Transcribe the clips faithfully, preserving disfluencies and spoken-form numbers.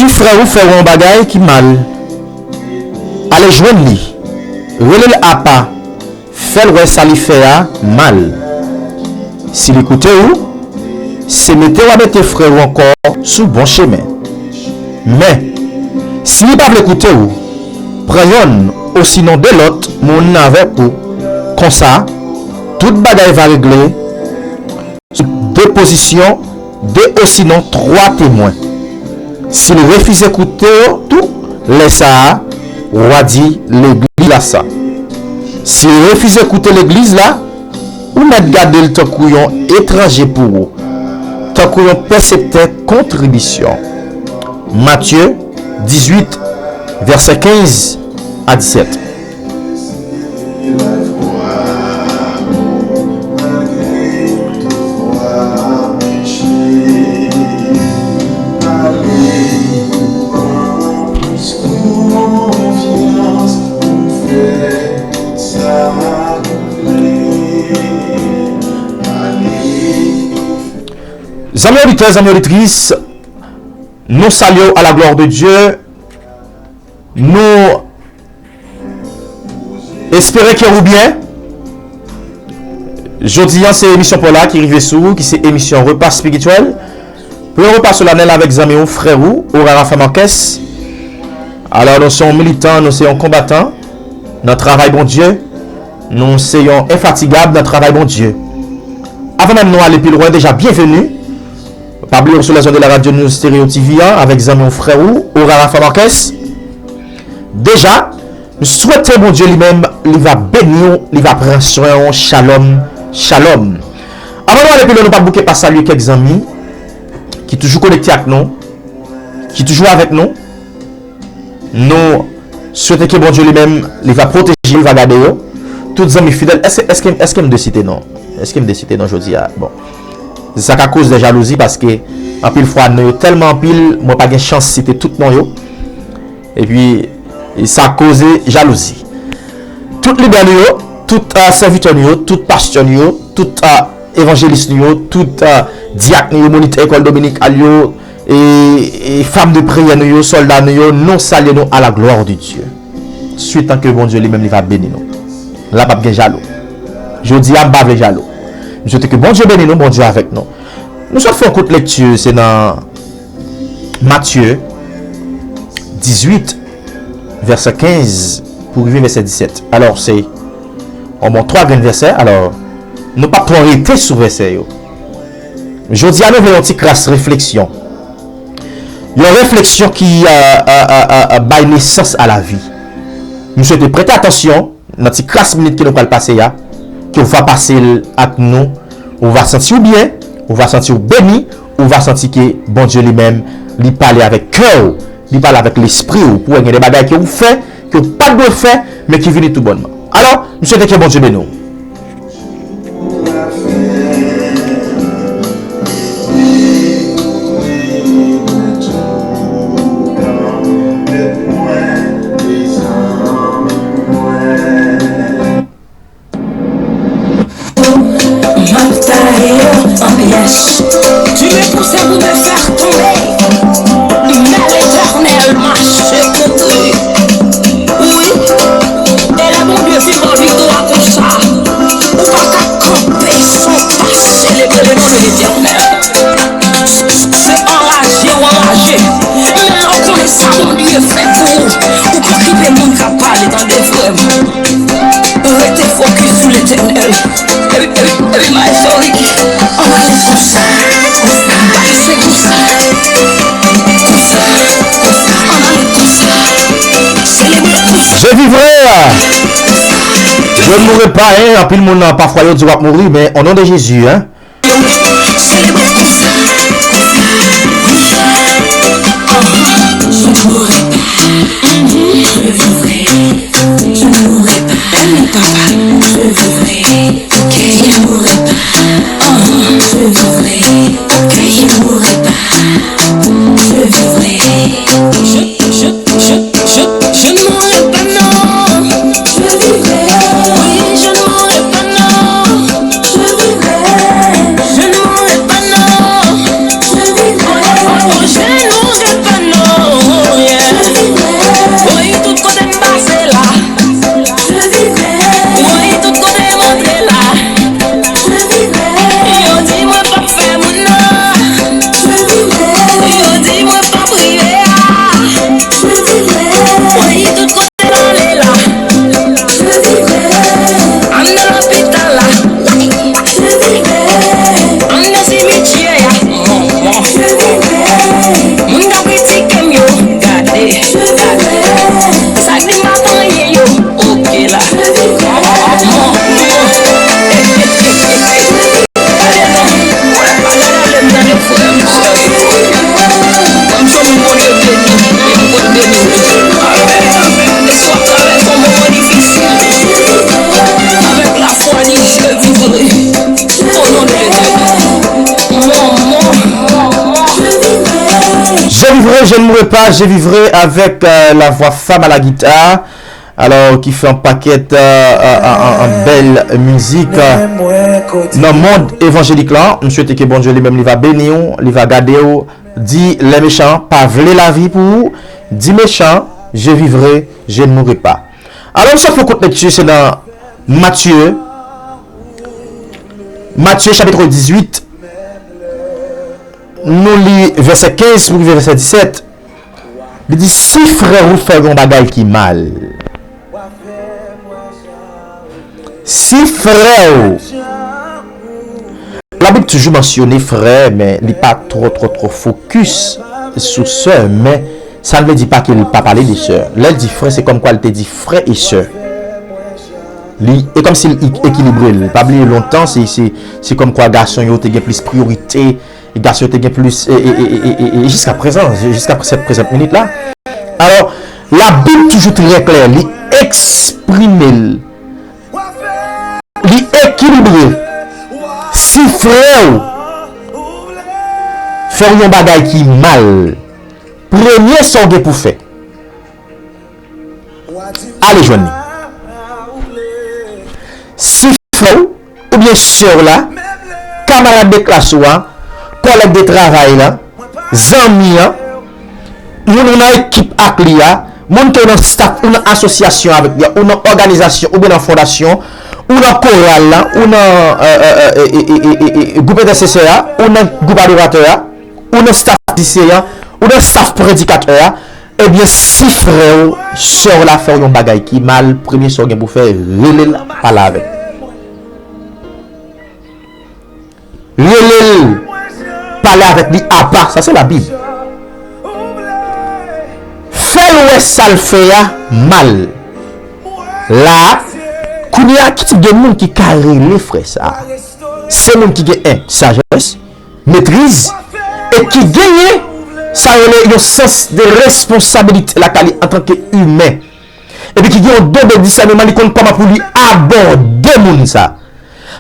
Si frè ou fè ou yon bagay ki mal, ale jwenn li, rele l apa, fè l wè sa li fè a mal. Si li koute ou, se mete w a mete frè ou ankò sou bon chemen. Men, si li pa vle koute ou, pran yonn osinon de lòt moun avèk ou. Konsa, tout bagay va regle sou depozisyon de osinon twa temwen. Si l refize koute yo tou, lè sa a, w a di legliz la sa. Si l refize koute legliz la, ou mèt gade l tankou yon etranje pou ou, tankou yon pèseptè kontribisyon. Matye dizuit, vèsè kenz a disèt. Zanmi oditè, zanmi oditris, nou salye w à la gloire de Dieu. Nou espere ke ou byen. Jodi a, se emisyon pa w la ki rive sou ou, ki se emisyon Repas Espirityèl. Pou yon repa solanèl avèk zanmi w, frè ou, Ora Rafa Marques. Alò, nou se yon militan, nou se yon konbatan nan travay Bondye. Nou se yon enfatigab nan travay Bondye. Avan menm nou ale pi lwen, deja byenveni. Pa bliye w sou lèzon de la radyo News Stereo T V a avèk zanmi w, frè ou, Ora Rafa Marques. Deja, nou swete Bondye li menm, li va beni w, li va pran swen w. Shalom, shalom. Avan nou ale pi lwen, nou pa bouke pa salye kèk zanmi ki toujou konekte ak nou, ki toujou avèk nou. Nou swete ke Bondye li menm, li va pwoteje yo, li va gade yo. Tout zanmi fidèl, èske, èske, èske m de site non? Èske m de site non jodi a? Bon. Sa ka koz de jalouzi paske anpil fwa non yo tèlman anpil, mwen pa gen chans site tout non yo. Epi, sa koze jalouzi. Tout lidè nou yo, tout, ah, sèvitè nou yo, tout pastè nou yo, tout, ah, evanjelis nou yo, tout, ah, dyak nou yo, monitè ekòl dominikal yo, e, e fanm de priyè nou yo, sòlda nou yo, nou salye nou à la gloire de Dieu. Swit an ke Bondye li menm li va beni nou. La p ap gen jalou. Jodi a, m pa vle jalou. M swete ke Bondye beni nou, Bondye avèk nou. Nou sot fè yon kout lekti, se nan Matye dizuit, vèsè kenz pou rive vèsè disèt. Alò, se yon bon twa grenn vèsè. Alò, nou p ap twò rete sou vèsè yo. Jodi a, nou vle yon ti kras refleksyon. Yon refleksyon ki, euh, euh, euh, euh, bay nesans a lavi. M swete prete atansyon nan ti kras minit ke nou pral pase a, ke w va pase l ak nou, ou va santi w byen, ou va santi w beni, ou va santi ke Bondye li menm, li pale avèk kè w, li pale avèk lespri w, pou wè gen de bagay ke ou fè, ke w pa t dwe fè, men ki vini toubònman. Alò, m swete ke Bondye beni w. M ap taye yo an pyès. Tu me pousses pour me faire tomber. Mais l'Éternel m'a secouru. Wi, e lè Bondye fin ba w viktwa konsa, ou pa ka kanpe san w pa selebre non de Letènèl. Se anraje w anraje, men lè w konnen sa Bondye fè pou ou, ou pa okipe moun k ap pale, tande, frè m. Rete fokis sou Letènèl. Epi, epi, epi, maestro Ricky, ann ale konsa, konsa, danse konsa, konsa, konsa, ann ale konsa, selebre konsa. Je vivrai, je ne mourrai pas, hein. Anpil moun nan, pafwa, yo di w ap mouri, men o non de Jezi, hein. Selebre konsa, konsa, yeah. Je ne mourrai pas, je vivrai. Je ne mourrai pas, papa, je vivrai. Ok, je ne mourrai pas, je vivrai. Ok, je ne mourrai pas, je vivrai. Je, je, je, je, je ne mourrai pas, non. Je vivrai. Oui, je ne mourrai pas, non. Je vivrai. Je ne mourrai pas, non. Je vivrai. Oh, je ne mourrai pas, non. Je ne mourrai pas, je vivrai avec euh, la voix femme à la guitare. Alors, qui fait un paquet euh, euh, un, un bel musique euh, dans le monde évangélique là. Je souhaite que Bondieu lui-même il va bénir, il va garder. Di les méchants, pas vle la vie pour vous. Dis méchant, je vivrai, je ne mourrai pas. Alors, ça pour compte lecture, c'est dans Matthieu, Matthieu chapitre dix-huit, nou li vèsè kenz pou rive vèsè disèt. Li di, si frè ou fè yon bagay ki mal, si frè ou, Labib toujou mansyone frè, men li pa twò, twò, twò fokis sou sè, men sa n vle di pa ke l pa pale de sè. Lè l di frè, se kòmkwa l te di frè e sè. Li, e kòmsi l ekilibre l. Pa bliye lontan, se, se, se kòmkwa gason yo te gen plis priyorite, gason yo te gen plis, e, e, e, e, e, e jiska prezan, jiska sèt prezant minit la. Alò, Labib toujou trè klè, li eksprime l, li ekilibre. Si frè w fè w yon bagay ki mal, premye sa w gen pou fè, ale jwenn li. Si frè w oubyen sè w la, kamarad de klas ou a, kòlèg de travay la, zanmi an, moun ou nan ekip ak li a, moun ke w nan staff, ou nan asosyasyon avèk li a, ou nan òganizasyon, oubyen nan fondasyon, ou nan koral la, ou nan gwoup entèsesè a, ou nan gwoup adoratè a, ou nan staff mizisyen an, ou nan staff predikatè a, ebyen, si frè w, sè w la fè w yon bagay ki mal, premye sa w gen pou fè, rele l, pale avè l. Rele l, pale avèk li apa, sa se Labib. Fè l wè sa l fè a mal. La, kounye a, ki tip de moun ki ka rele frè sa a? Se moun ki gen, en, sajès, metriz, e ki genyen sa yo rele yon sans de responsabilite lakay li antanke imen, epi ki gen yon don de disèneman, li konn kòman pou li abòde moun sa.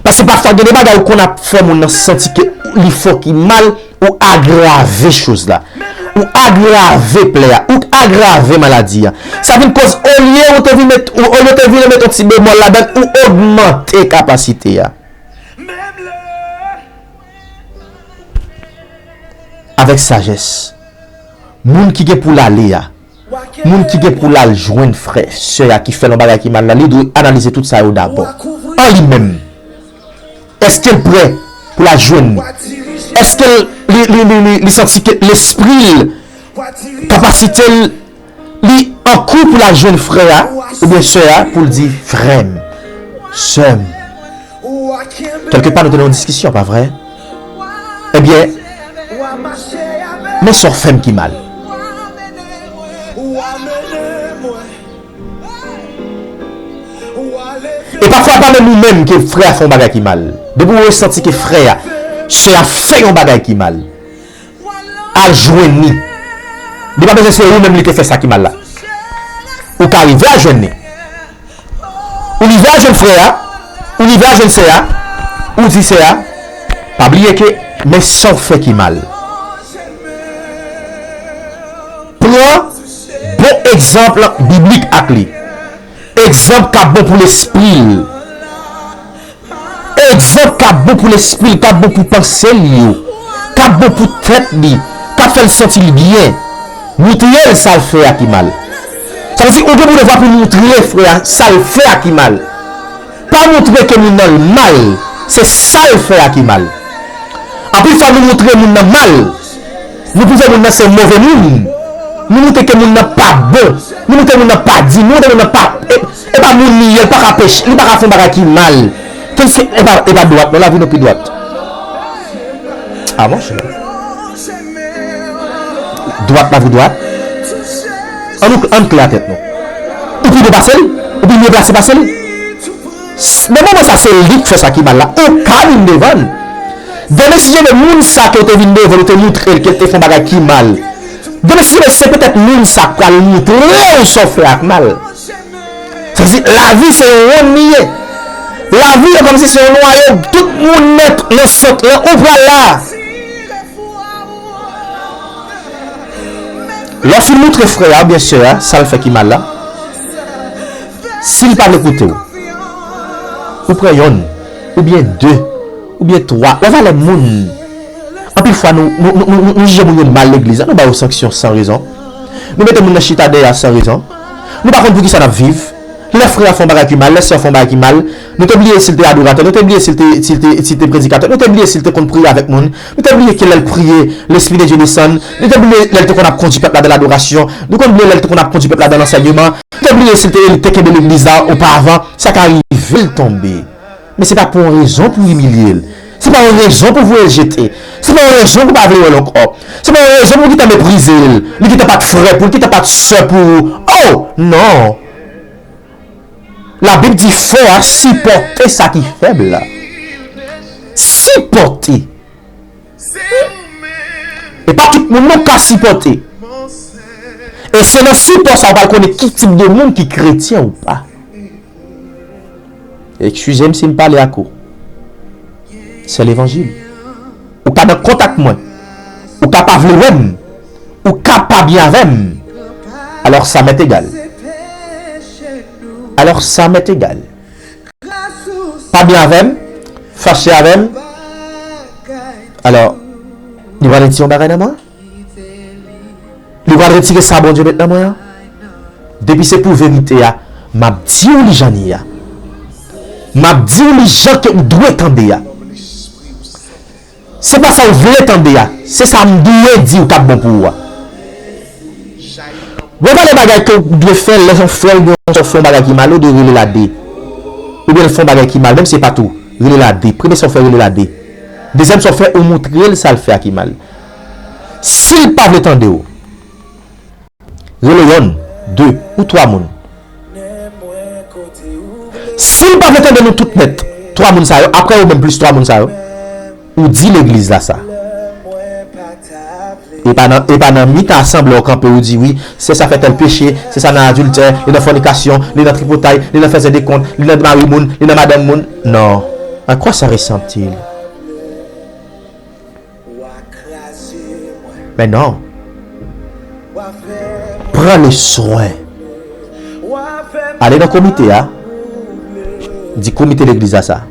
Paske pafwa gen de bagay ou konn ap fè moun nan santi ke li fè w ki mal, ou agrave choz la. Ou agrave plè a, ou agrave maladi a. Sa vin koz olye ou te vin met, ou, olye ou te vin met yon ti bemòl ladan l, ou ogmante kapasite a. Avèk sajès. Moun ki gen pou l ale a, moun ki gen pou l al jwenn frè, sè a ki fè l yon bagay ki mal la, li dwe analize tout sa yo dabò. An li menm, èske l prè pou l al jwenn li? Èske l, li, li, li, li, li santi ke lespri l, kapasite l, li an kou pou l al jwenn frè a oubyen sè a pou l di, frè m, sè m, kèlkepa nou te nan yon diskisyon, pa vre? Ebyen, men sa w fè m ki mal. E pafwa pa menm ou menm ke frè a fè yon bagay ki mal. Depi w resanti ke frè a, sè a fè yon bagay ki mal, al jwenn li. Li pa bezwen se ou menm li te fè sa ki mal la. Ou ka rive al jwenn li. Ou rive al jwenn frè a, ou rive al jwenn sè a, ou di sè a, pa bliye ke men sa w fè ki mal. Pran bon egzanp biblik ak li. Egzanp k ap bon pou lespri l. Egzanp k ap bon pou lespri l, k ap bon pou panse l yo, k ap bon pou tèt li, k ap fè l santi l byen. Moutre l sa l fè a ki mal. Sa vle di, ou gen pou devwa pou moutre frè a sa l fè a ki mal. Pa moutre ke moun nan l mal, se sa l fè a ki mal. Anpil fwa, nou moutre moun nan mal. Nou pwouve moun nan se move moun. Nou moutre ke moun nan pa bon. Nou moutre moun nan pa di. Nou moutre moun nan pa, e, e pa moun li ye, li pa ka peche, li pa ka fè yon bagay ki mal. Tandis ke e pa, e pa dwat, non, lavi nou pi dwat. A, monchè. Dwat, lavi dwat. Ann nou, ann klè a tèt nou. Ou pi bon pase l? Ou pi mye plase pase l? Nan moman sa, se li k fè sa ki mal la. Ou ka vin devan l. Demen si Dye vle, moun sa ke w te vin devan l, ou te moutre l ke l te fè yon bagay ki mal. Demen si Dye vle, se petèt moun sa k pral moutre w sa w fè a k mal. Sa vle di, lavi se yon wonn li ye. Lavi a kòmsi se yon nwayo, tout moun nan, nan sant lan, ou pral la. Lè w fin moutre frè a oubyen sè a sa l fè ki mal la, si l pa vle koute w, ou pran yonn, oubyen de, oubyen twa, wè valè moun. Anpil fwa, nou, nou, nou, nou, nou jije moun yo mal legliz la, nou ba yo sanksyon san rezon. Nou mete moun nan chita dèyè a san rezon. Nou pa konn poukisa n ap viv. Lè frè a fè yon bagay ki mal, lè sè a fè yon bagay ki mal, nou te bliye si l te adoratè, nou te bliye si l te, si l te, si l te predikatè, nou te bliye si l te konn priye avèk moun, nou te bliye ke lè l priye, Lespri de Dye desann, nou te bliye lè l te konn ap kondui pèp la dan ladorasyon, nou konn bliye lè l te konn ap kondui pèp la dan lansèyman, nou te bliye si l te, li te kenbe legliz la oparavan, sa ka rive l tonbe. Men se pa pou yon rezon pou imilye l. Se pa yon rezon pou voye l jete. Se pa yon rezon pou pa vle wè l ankò. Se pa yon rezon pou gentan meprize l. Li gentan pa t frè pou ou, li gentan pa t sè pou ou. Oh! Non! Labib di fò a sipòte sa ki fèb la. Sipòte. E pa tout moun nou ka sipòte. E se nan sipò sa ou pral konnen ki tip de moun ki kretyen ou pa. Eskize m si m pale ak ou. Se levanjil. Ou ka nan kontak mwen. Ou ka pa vle wè m. Ou ka pa byen avè m. Alò sa m'est égal. Alò sa m'est égal. Pa byen avè m. Fache avè m. Alò, li pral retire yon bagay nan mwen? Li pral retire sa Bondye met nan mwen an? Depi se pou verite a, m ap di w li jan li ye a. M ap di w li jan ke w dwe tande a. Se pa sa w vle tande a, se sa m dwe di w k ap bon pou ou a. Wè valè bagay ke w dwe fè lè yon frè oubyen yon sè w fè yon bagay ki mal, ou dwe rele l a de. Oubyen l fè yon bagay ki mal, menm si se pa tou, rele l a de. Premye sa w fè, rele l a de. Dezyèm sa w fè, ou moutre l sa l fè a ki mal. Si l pa vle tande w, rele yonn, de, ou twa moun. Si l pa vle tande nou tout nèt, twa moun sa yo, apre yo menm plis twa moun sa yo, ou di legliz la sa. E pa nan, e pa nan mitan asanble w kanpe ou di wi, sè sa fè tèl peche, sè sa nan adiltè, li nan fònikasyon, li nan tripotay, li nan fèzè de kont, li nan mari moun, li nan madanm moun. Non. À quoi ça ressemble-t-il? Men non. Pran le swen. Ale nan komite a. Di komite legliz la sa.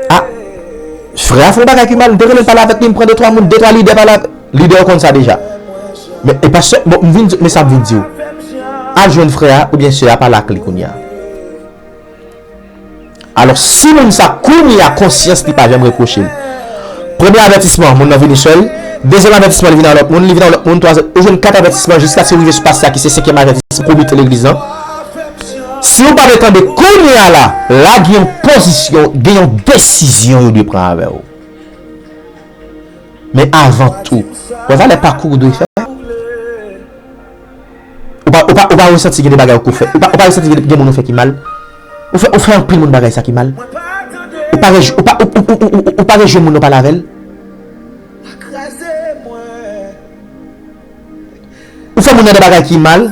A, frè a fè yon bagay ki mal, m te rele l pale avèk li, m pran de twa moun, de twa lidè pale avèk. Lidè yo konn sa deja. Men, e pastè, bon, m vin di, men sa m vin di w. Al jwenn frè a oubyen sè a, pale ak li kounye a. Alò, si moun sa kounye a konsyans li pa janm repwoche l. Premye avètisman, moun nan vini sèl. Dezyèm avètisman, li vin ak lòt moun, li vin ak lòt moun, twazyèm, ou jwenn kat avètisman jiskaske w rive sou pastè a ki se senkyèm avètisman komite legliz lan. Si w pa vle tande kounye a la, la gen yon pozisyon, gen yon desizyon yo dwe pran avè w. Men avan tou, wè valè pakou ou dwe fè. Ou pa, ou pa, ou pa resanti gen de bagay ou fè. Ou pa, ou pa resanti gen, gen moun ou fè ki mal. Ou fè, ou fè anpil moun bagay sa ki mal. Ou pa rejou, ou pa, ou, ou, ou, ou, ou, ou pa rejou moun ou pale avè l. Ou fè moun nan de bagay ki mal.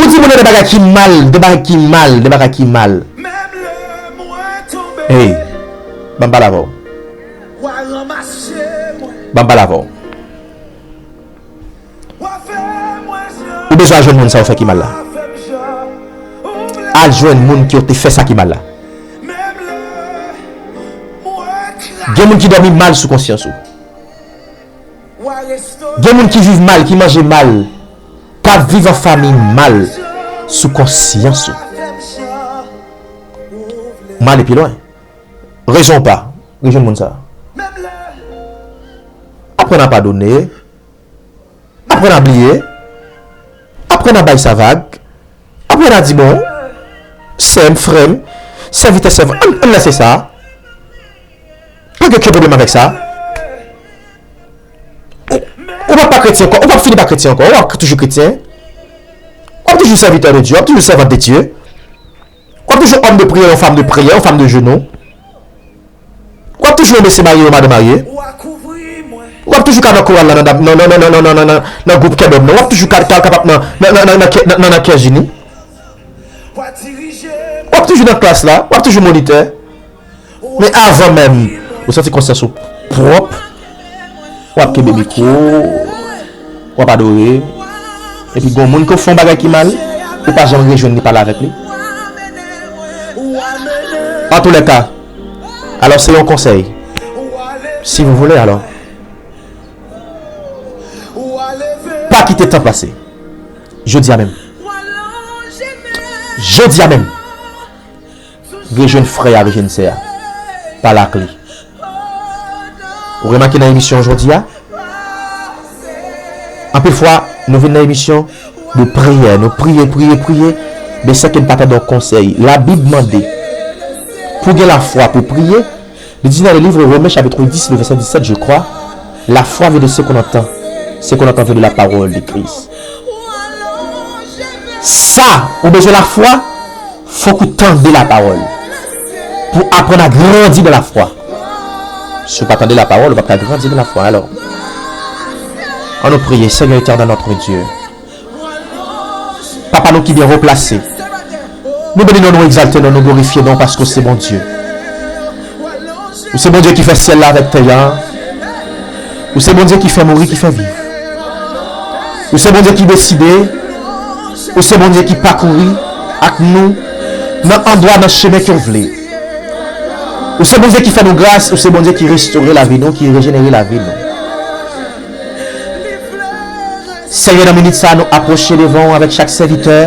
Ou di moun nan de bagay ki mal, de bagay ki mal, de bagay ki mal. Hey, ban m pale avè w. Ban m pale avè w. Ou bezwen al jwenn moun sa yo fè ki mal la. Al jwenn moun ki yo te fè sa ki mal la. Gen moun ki dòmi mal sou konsyans ou. Gen moun ki viv mal, ki manje mal, k ap viv an fanmi mal sou konsyans ou. M ale pi lwen. Rezon w pa, rejwenn moun sa. Aprann a padone. Aprann a bliye. Aprann a bay sa vag. Aprann a di bon. Sè m, frè m, sèvitè, sèvant, ann, ann lese sa. Pa gen okenn pwoblèm avèk sa. Ou, ou p ap pa kretyen ankò, ou p ap fini pa kretyen ankò, w ap toujou kretyen. W ap toujou sèvitè de Dye, w ap toujou sèvant de Dye. W ap toujou òm de priyè, yon fanm de priyè, yon fanm de jenou. W ap toujou yon mesye marye, yon madan marye. W ap toujou ka nan koral la, nan, nan, nan gwoup kè dòm nan. W ap toujou ka, ka, kapab nan, nan, nan kè jini. W ap toujou nan klas la, w ap toujou monitè. Men avan menm ou santi konsyans ou pwòp, w ap kenbe mikwo, w ap adore, epi gen yon moun ki fè yon bagay ki mal, ou pa janm rejwenn li pale avèk li. Antoulèka, alò se yon konsèy. Si vous voulez, alò. Pa kite tan pase. Jodi a menm. Jodi a menm. Rejwenn frè a, rejwenn sè a. Pale ak li. Ou remake nan emisyon jodi a? Anpil fwa, nou vin nan emisyon, nou priye, nou priye, priye, priye. Men sèke n pa tande yon konsèy. Labib mande pou gen lafwa pou priye, Li di nan le livre Romain chapitre dix, le verset dix-sept, je crois, la foi vient de ce qu'on entend. Ce qu'on entend vient de la parole de Christ. Sa, ou bezwen lafwa, fòk ou tande lapawòl. Pou aprann a grandi nan lafwa. Si ou pa tande lapawòl, ou p ap ka grandi nan lafwa. Alò, ann nou priye, Seigneur éternel notre Dieu. Papa nou ki byen wo plase, nou beni non, nou egzalte non, nou glorifye non, paske w se Bondye. Ou se Bondye ki fè syèl la avèk tè a. Ou se Bondye ki fè mouri, ki fè viv. Ou se Bondye ki deside. Ou se Bondye ki pakouri ak nou nan andwa, nan chemen ke w vle. Ou se Bondye ki fè nou gras, ou se Bondye ki restore lavi nou, ki rejenere lavi nou. Senyè, nan minit sa, nou apwoche devan w avèk chak sèvitè.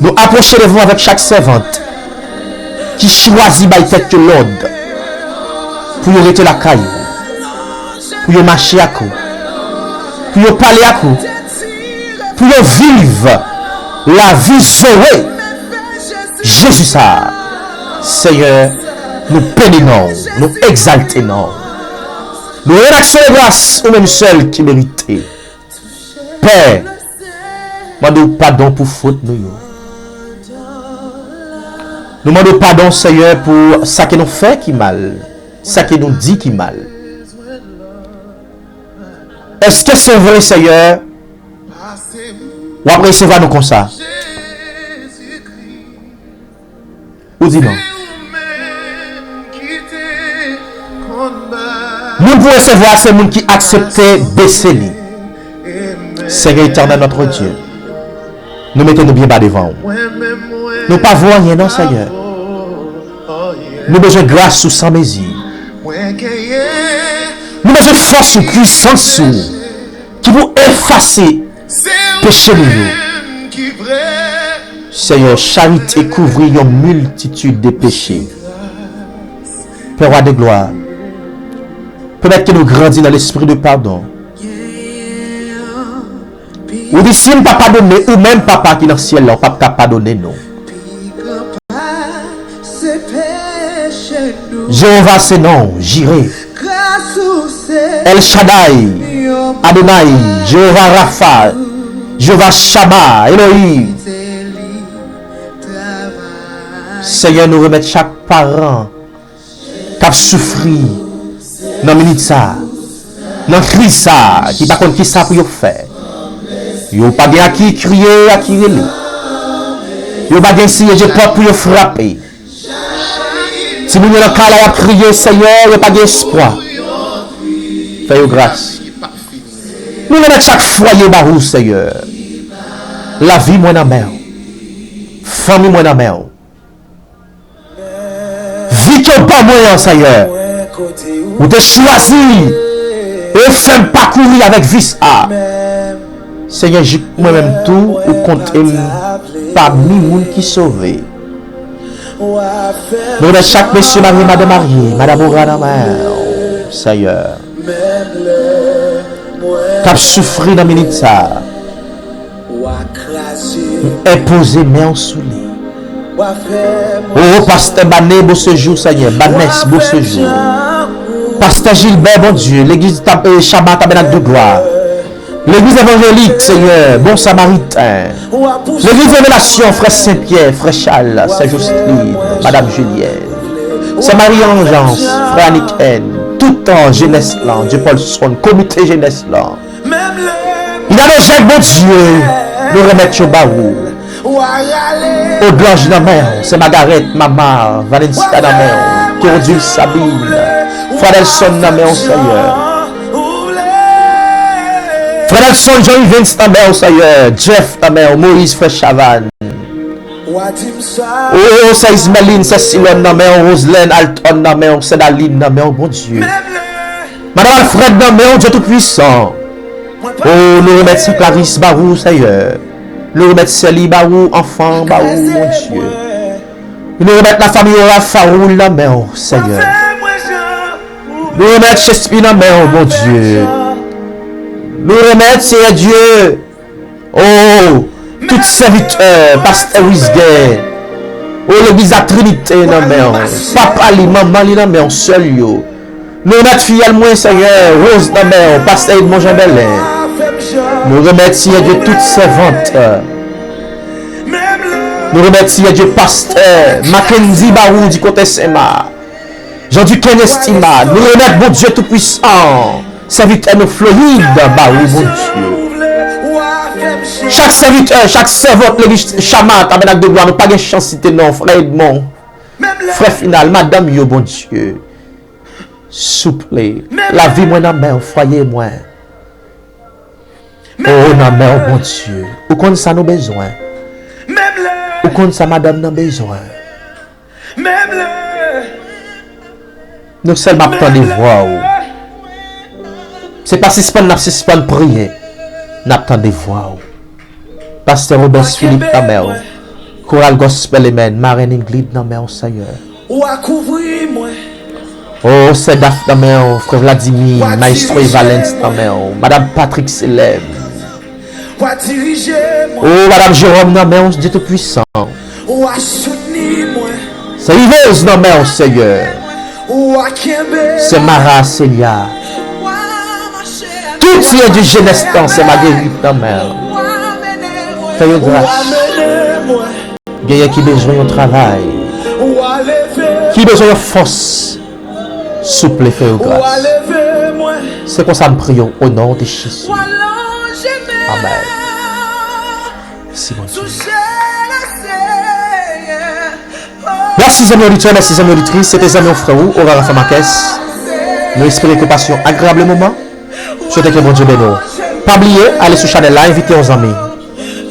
Nou apwoche devan w avèk chak sèvant ki chwazi bay tèt yo lòd pou yo rete lakay ou, pou yo mache ak ou, pou yo pale ak ou, pou yo viv lavi Zoe Jezi sa a. Senyè, nou beni non w, nou egzalte non w. Nou remèsye w gras ou menm sèl ki merite. Pè, mande w padon pou fot nou yo. Nou mande w padon, Senyè, pou sa ke nou fè ki mal, sa ke nou di ki mal. Èske se vre, Senyè, w ap resevwa nou konsa? Ou di non. Moun pou resevwa se moun ki aksepte bese li. Senyè Etènèl, notre Dieu, nou mete nou byen ba devan w. Nou pa vo anyen non, Senyè. Nou bezwen gras ou san mezi. Nou bezwen fòs ou, pwisans ou, ki pou efase peche nou yo. Senyè, charite kouvri yon miltitid de peche. Pè, Wa de glwa, pèmèt ke nou grandi nan lespri de padon. Ou di, si m pa padone, ou menm, Papa ki nan syèl la, ou p ap ka padone nou. Jewova se non w, Jire. El Shaddai, Adonai, Jewova Rafa, Jewova Shama, Elohim. Senyè, nou remèt chak paran k ap soufri nan minit sa a, nan kriz sa a, ki pa konn kisa pou yo fè. Yo pa gen a ki kriye, a ki rele. Yo pa gen siyeje pòt pou yo frape. Timoun yo nan kay la, y ap kriye, Senyè, yo pa gen espwa. Fè yo gras. Nou remèt chak fwaye ba ou, Senyè. Lavi mwen nan men w. Fanmi mwen nan men w. Vi ke w ban mwen an, Senyè, ou te chwazi e fè m pakouri avèk vi sa a. Senyè, jis mwen menm tou, ou konte m pami moun ki sove. Nou remèt chak mesye marye, madanm marye, madanm Ora nan men w, Senyè, k ap soufri nan minit sa a. M enpoze men w sou li. O, pastè Bane Bosejou, Senyè, Banès Bosejou. Pastè Jilbè, Bondye, legliz tab, eh, Chama Tabènak de Glwa. Legliz evanjelik, Senyè, Bon Samariten. Legliz Revelasyon, frè Senpyè, frè Chal, sè Joslin, madanm Jilyèn. Sè Mari Anjans, frè Aniken, tout jenès lan, Dye Pòlson, komite jenès lan. Idado Jèk Bondye, nou remèt yo ba ou. Odlanj nan men w, sè Magarèt, Mama, Valensia nan men w. Kerodil Sabine. Frè Nelson nan men w, Senyè. Frè Nelson Jean Yvens nan men w, Senyè. Jeff nan men w, Moïse, frè Chavannes. O, sè Ismeline, sè Silòn nan men w, Roselène, Alton nan men w, sè Daline nan men w, Bondye. Madanm Alfred nan men w, Dye Toupwisan. O, nou remèt sè Clarisse ba ou, Senyè. Nou remèt sè li ba ou, anfan ba ou, Bondye. Nou remèt lafanmi Ora Faroul nan men w, Senyè. Nou remèt Chespi nan men w, Bondye. Nou remèt, Senyè Dye, o, tout sèvitè, pastè Wisgen, o, legliz la Trinite nan men w, papa li, manman li nan men w, sè l yo. Nou remèt fiyèl mwen, Senyè, Rose nan men w, pastè Edmond Jean Bèlen. Nou remèt, Senyè Dye, tout sèvant. Nou remèt, Senyè Dye, pastè Mackendy ba ou di kote Senma. Jean Duquesne Estima, nou remèt Bondye Toupwisan, sèvitè nou Florid ba ou, Bondye. Chak sèvitè, chak sèvant legliz Chama, Tabènak de Glwa, nou pa gen chans site non, frè Edmond, frè Final, madanm yo, Bondye. Souple, lavi mwen nan men w, fwaye mwen. O, nan men w, Bondye. Ou konn sa nou bezwen. Ou konn sa madanm nan bezwen. Nou sèlman ap tande vwa w. Se pa sispann n ap sispann priye. N ap tande vwa w. Pastè Robert Philippe nan men w. Koral Gospel Amen. Marenn Ingrid nan men w, Senyè. Ou a kouvri mwen. O, sè Daf nan men w, frè Vladimir, maestro Evalens nan men w, madanm Patrick Selem. Ou a dirije mwen. O, madanm Jerome nan men w, Dye Toupwisan. Ou a soutni mwen. Sè Yvez nan men w, Senyè. Ou a kenbe. Sè Mara Celia. Tout sè di jenès tan, sè Marguerite nan men w. Fè yo gras. Ou a mennen mwen. Genyen ki bezwen yon travay, ki bezwen yon fòs, souple fè yo gras. Se konsa m priye w o non de Jezi. Amèn. Mèsi, Bondye. Mèsi, zanmi oditè, mèsi, zanmi oditris. Se te zanmi w, frè w, Ora Rafa Marquez. Nou espere ke w pase yon agreyab moman. Swete ke Bondye beni w. Pa bliye, ale sou chanèl la, envite yon zanmi.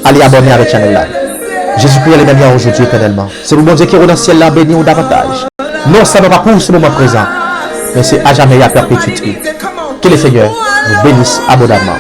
Ale abòne avèk chanèl la. Jezikri, lè menm yè, ojodi, etènèlman. Se pou Bondye ki nan syèl la beni w davantaj. Non sèlman pa pou se moman prezan, men se a jamè, a pèpetite. Que le Seigneur vous bénisse abondamment.